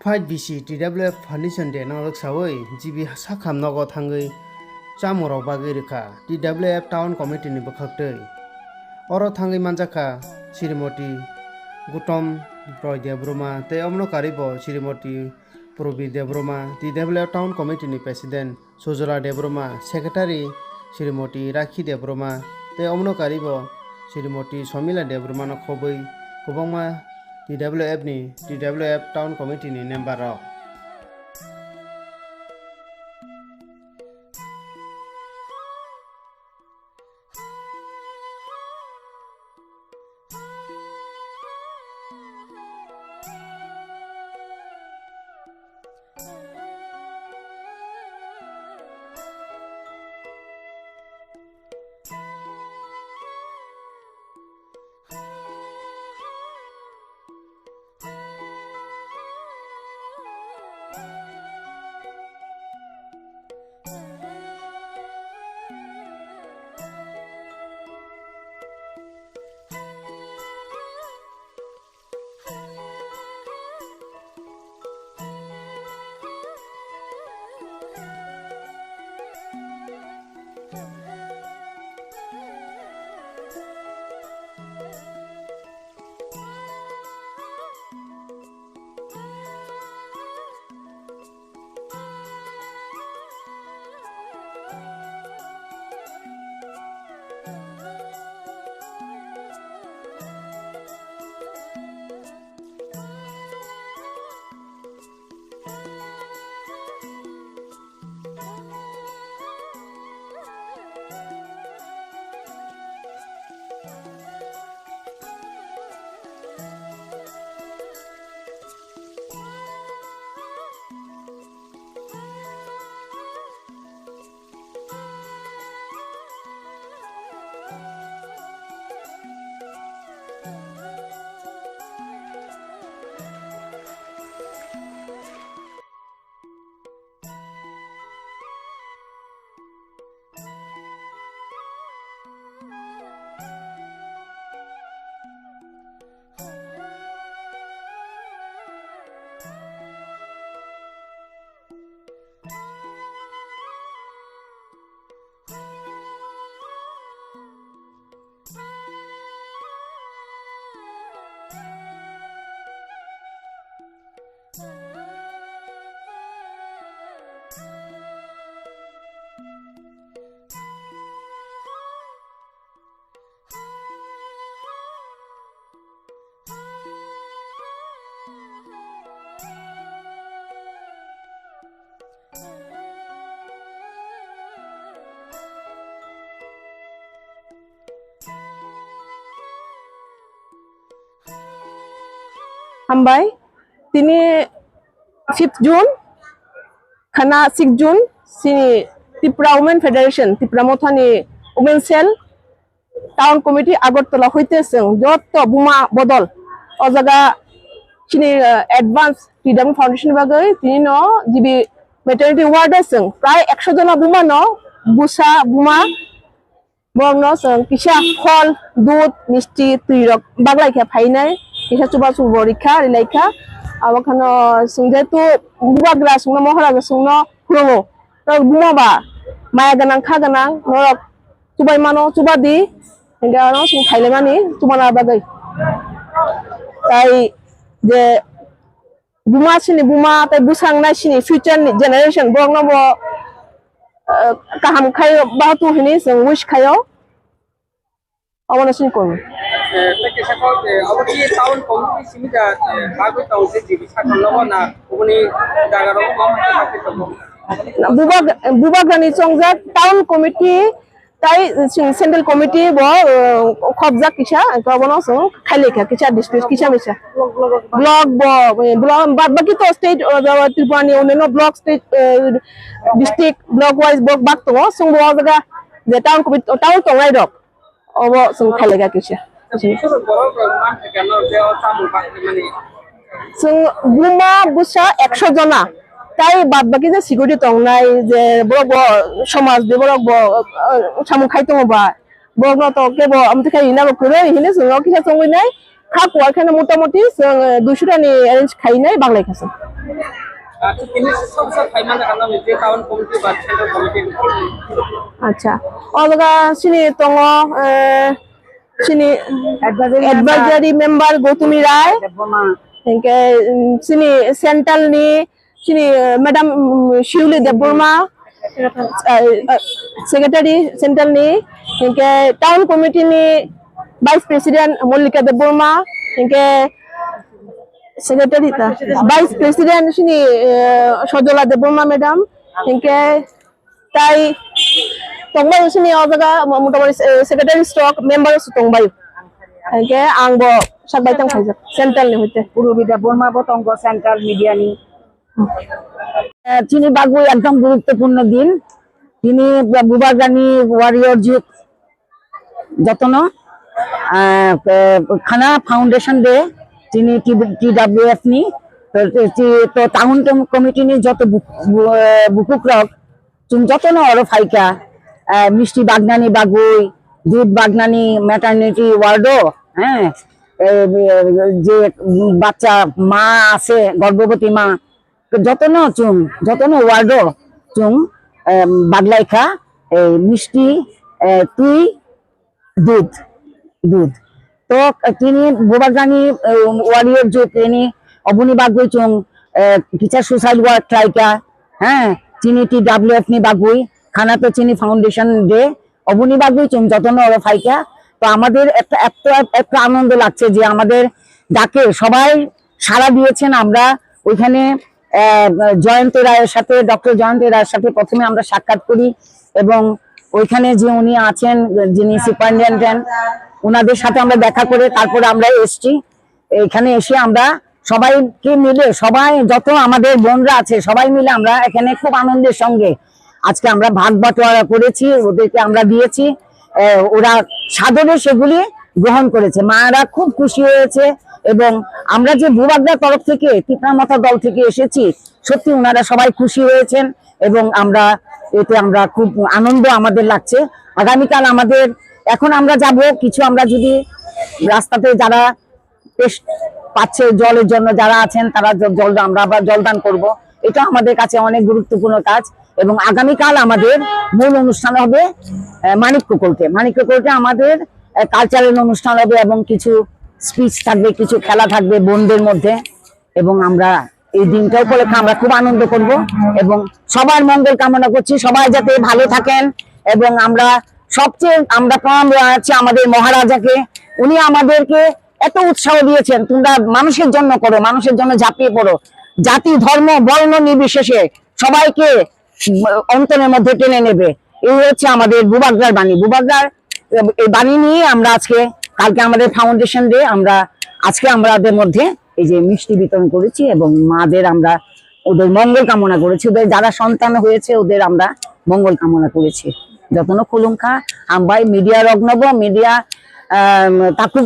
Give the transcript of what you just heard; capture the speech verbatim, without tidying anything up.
Five B C T W F Foundation Day no rwksawi G B sakham nogo thangwi chamung rok bagwi rwkha T W F Town Committee ni bwkhaktwi. Oro thangwi manjakha Srimoti Gutom Roy Debbarma tei omono karwi bo Srimoti Probi Debbarma, T W F Town Committee ni President Sujola Debbarma, Secretary Srimoti Rakhi Debbarma tei omono karwi bo Srimoti Somila Debbarma no khobwi kwbangma T W F ni, T W F Town Committee ni member rok. Hambai, tini fifth June, khana six June, sini Tipra Women Federation, Tipra Mothani Women Cell, Town Committee Agartala hoite chwng joto buma bodol o jaga chini, eh, advance Freedom Foundation bagwi tini no G B maternity ward o chwng prai ekso jona buma no busa buma borok no chwng kisa phol, dudh, misti, twi rok baglai khe phainai kisa chubachu bo rikha rilaikha abo khano chwng jehetu bubagra chwngno mohora chwngno phurungo buma ba maya gwnang kha gwnang norok chubai mano, chuba di, hingke ano chwng khaile mani chubana bagwi. Tai je buma sini buma tai bwsang nai sini future ni generation borok no bo, eh, kaham khai bahatung hini chwng wish khaio. Omo no sini kong. Eh, tei kisa kok, eh, abo ki town committee simi da, eh, bagwi tong se G B sakha logo na, oboni jaga rogo ma ma bagwi tongo. Bubag-, bubagrani chongjak town committee tai sing central committee bo, eh, khobjak kisa, to bono song khailekha kisa district kisa misa. Block bo, eh, block, bad baki to state, eh, Tripura ni onno block state, eh, district block wise block bak tongo, song bo jaga je town committee, town tongnai rok. Obo chwng khailekha kisa. Chwng buma bwsa ekso jona. Tai bad baki je security tongnai, je borok bo somaj ni borok bo, uh, samung khai tongo ba. Borok no to kebo amtwi khai rina bo kwrwi hinwi chwng o kisa chongwi nai. Kha kuar khe no motamoti chwng, uh, duiso ta ni arrange khai nai baglai kha chwng. Acha, tini sab sab phaimani ano je town committee ba central committee. Acha, o jaga sini tongo, eh, sini advisory member Gautami Rai, Debbarma. Hingke, mm, sini central ni sini, eh, madam, mm, Shiuli Debbarma, eh, eh, secretary central ni, hingke town committee ni vice president Mallika Debbarma, hingke secretary ta, vice president sini, eh, Sojola Debbarma madam, hingke tai tongbai sini o jaga mo-, motamoti, eh, secretary stroke member se tongbai. Hingke ang bo sak bai tang khaijak central ni hoite. Purbi Debbarma bo tongo central media ni. Eh, chini bagwi ekdom guruttopurno din. Tini Bubagrani warrior jut jotono, ah, eh, khana foundation day, tini T W F ni, to, to, to town tom-, committee ni joto bu-, bu-, eh, bukukrok, chwng jotono oro phaikha, eh, misti bagnani bagwi, dud bagnani maternity ward o, eh, eh, je bachcha ma ase, gorbhoboti ma, jotono chwng, jotono ward o chwng, em, baglaikha, eh, misti, eh, twi, dud, dud. To, eh, tini Bubagrani, eh, warrior jut tini oboni bagwi chwng, eh, kisa suicide work khlaikha, heh, chini T W F ni bagwi, khana to chini foundation day, oboni bagwi chwng jotono oro phaikha. To amader ekta, ekta, ekta anondo lagche je amader dake sobai sara diyecen, আমরা ওইখানে, আহ, জয়ন্ত রায়ের সাথে, ডক্টর জয়ন্ত রায়ের সাথে প্রথমে আমরা সাক্ষাৎ করি এবং ওইখানে যে উনি আছেন, যিনি সুপারিনটেন্ডেন্ট, ওনাদের সাথে আমরা দেখা করে তারপরে আমরা এসছি। এখানে এসে আমরা সবাইকে মিলে, সবাই যত আমাদের বোনরা আছে, সবাই মিলে আমরা এখানে খুব আনন্দের সঙ্গে আজকে আমরা ভাগ বাটোয়ারা করেছি, ওদেরকে আমরা দিয়েছি। আহ, ওরা সাদরে সেগুলি গ্রহণ করেছে, মায়েরা খুব খুশি হয়েছে। এবং আমরা যে বুবাগরা তরফ থেকে, তিপ্রা মথা দল থেকে এসেছি, সত্যি ওনারা সবাই খুশি হয়েছেন এবং আমরা এতে আমরা খুব আনন্দ আমাদের লাগছে। আগামীকাল আমাদের, এখন আমরা যাব কিছু, আমরা যদি রাস্তাতে যারা পেশ পাচ্ছে জলের জন্য যারা আছেন, তারা জ-, জল, আমরা আবার জলদান করব। এটা আমাদের কাছে অনেক গুরুত্বপূর্ণ কাজ। এবং আগামীকাল আমাদের মূল অনুষ্ঠান হবে, আহ, মানিক্য কোর্টে। মানিক্য কোর্টে আমাদের, আহ, কালচারাল অনুষ্ঠান হবে এবং কিছু স্পিচ থাকবে, কিছু খেলা থাকবে বোনদের মধ্যে। এবং আমরা এই দিনটা উপলক্ষে আমরা খুব আনন্দ করব এবং সবার মঙ্গল কামনা করছি, সবাই যাতে ভালো থাকেন। এবং আমরা সবচেয়ে আমরা প্রণাম জানাচ্ছি আমাদের মহারাজাকে, উনি আমাদেরকে এত উৎসাহ দিয়েছেন, "তোমরা মানুষের জন্য করো, মানুষের জন্য ঝাঁপিয়ে পড়ো, জাতি, ধর্ম, বর্ণ নির্বিশেষে সবাইকে অন্তরের মধ্যে টেনে নেবে।" এই হচ্ছে আমাদের বুবাগ্রার বাণী। বুবাগ্রার এই বাণী নিয়ে আমরা আজকে, কালকে আমাদের ফাউন্ডেশন ডে, আমরা আজকে আমাদের মধ্যে এই যে মিষ্টি বিতরণ করেছি এবং মাদের আমরা ওদের মঙ্গল কামনা করেছি, ওদের যারা সন্তান হয়েছে ওদের আমরা মঙ্গল কামনা করেছি। যতন খুলুমখা, হামবাই মিডিয়া রগ্নব, মিডিয়া, আহ, তাকু